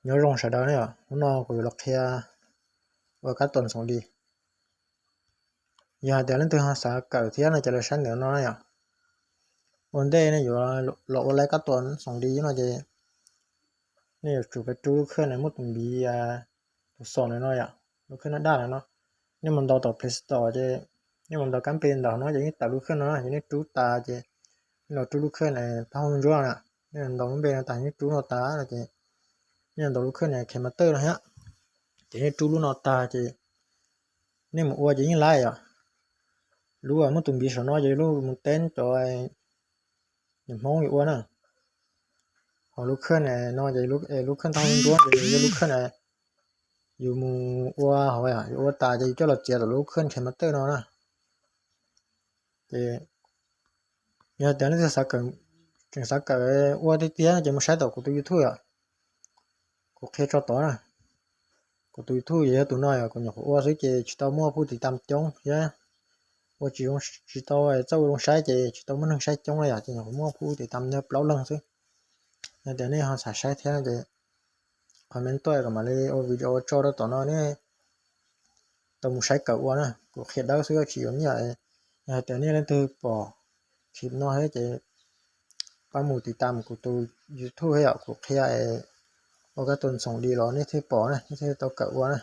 Nyob zoo sawv daws na yom, hnub no kuv yuav los qhia ua kab tuas xoom di. Yog hais tias leej twg ho xav kawm thiab no ces los saib ntawm no na yom. Ua ntej nej yuav los ua lawv kab tuas xoom di no ces nej yuav tsum rub lub khawj na muaj tus npiv, tus xoom na no yom, lub khawj no daj na no. Nej mus ntaus tom Play Store ces nej mus ntaus kab npe ntawm no ces nej tawm lub khawj no ces nej rub tas ces nej los rub lub khawj na, taub hau ntsuab na, nej ntaus lub npe no tas nej rub no tas no ces nej ntaus lub khawj na, KineMaster no thiab. Ces nej rub lub no tas ces nej mus ua ces yeej laib yom. Lub muaj tus npiv saum no ces lub mus teb cov niam Hmoob yuav ua na. Ho lub khawj na no ces lub khawj taub hau ntsuab ces yog lub khawj na yus mus ua hauv, yus ua tas ces yus coj los txiav tom lub khawj KineMaster no na. Ces yog tias leej twg tseem xav kawm ua tiag tiag ces mus saib tom kuv tus YouTube yom. Kuv qhia tso tod na. Kuv tus YouTube yog tus no yom, kuv nyuam qhuav ua xwb ces tsis tau muaj phub tiv tam coob thiab, ua tsis tsis tau txawj ua zoo saib ces tsis tau muaj neeg saib coob na yom, ces nyuam qhuav muaj phub tiv tam yog plaub leeg xwb. Yog tias nej ho xav saib thiab ces comment tuaj kom mam li ua video tso rau tom no nej tau mus saib kawm ua na. Kuv qhia dawb xwb tsis yuav nyiaj. Yog hais tias nej leej twg pom clip no thiab ces pab mus tiv tam kuv tus YouTube thiab yom, kuv qhia ua kab tuas xoom di los nej thiaj pom na, nej thiaj tau kawm ua na.